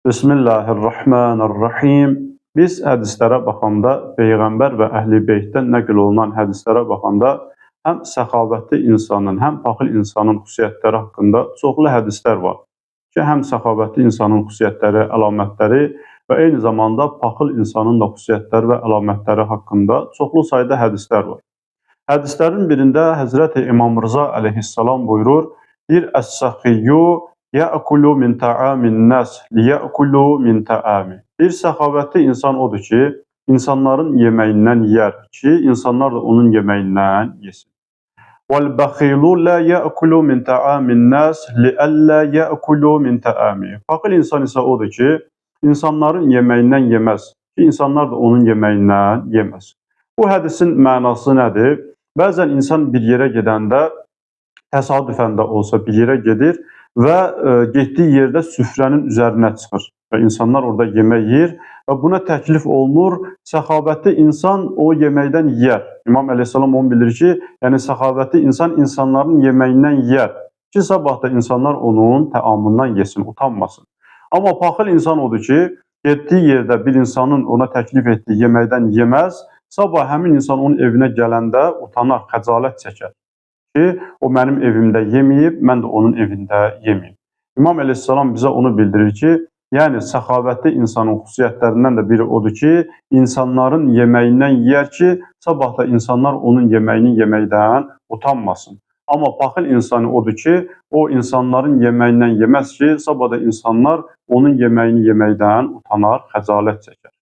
Bismillahirrahmanirrahim. Biz hədislərə baxanda, Peyğəmbər və Əhl-i Beytdən nəql olunan hədislərə baxanda həm səxavətli insanın, həm paxıl insanın xüsusiyyətləri haqqında çoxlu hədislər var. Ki, həm səxavətli insanın xüsusiyyətləri, əlamətləri və eyni zamanda paxıl insanın da xüsusiyyətləri və əlamətləri haqqında çoxlu sayda hədislər var. Hədislərin birində Həzrəti İmam Rıza əleyhissalam buyurur, deyir, Əs-səxiyyu ya'kulu min ta'amin nas liya'kulu min ta'ami. Bir səxavətli insan odur ki, insanların yeməyindən yeyər ki, insanlar da onun yeməyindən yesin. Vel baxilu la ya'kulu min ta'amin nas li'alla ya'kulu min ta'ami. Paxıl insan isə odur ki, insanların yeməyindən yeməz ki, insanlar da onun yeməyindən yeməz. Bu hədisin mənası nədir? Bəzən insan bir yerə gedəndə təsadüfən də olsa bir yerə gedir və getdiyi yerdə süfrənin üzərinə çıxır və insanlar orada yemək yeyir və buna təklif olunur. Səxavətli insan o yeməkdən yeyər. İmam əleyhissalam onu bildirir ki, yəni səxavətli insan insanların yeməyindən yeyər ki, sabah da insanlar onun təamından yesin, utanmasın. Amma paxıl insan odur ki, getdiyi yerdə bir insanın ona təklif etdiyi yeməkdən yeməz, sabah həmin insan onun evinə gələndə utanar, xəcalət çəkər ki, o mənim evimdə yeməyib, mən də onun evində yeməyim. İmam əleyhissalam bizə onu bildirir ki, yəni səxavətli insanın xüsusiyyətlərindən də biri odur ki, insanların yeməyindən yeyər ki, sabah da insanlar onun yeməyini yeməkdən utanmasın. Amma paxıl insanı odur ki, o insanların yeməyindən yeməz ki, sabah da insanlar onun yeməyini yeməkdən utanar, xəcalət çəkər.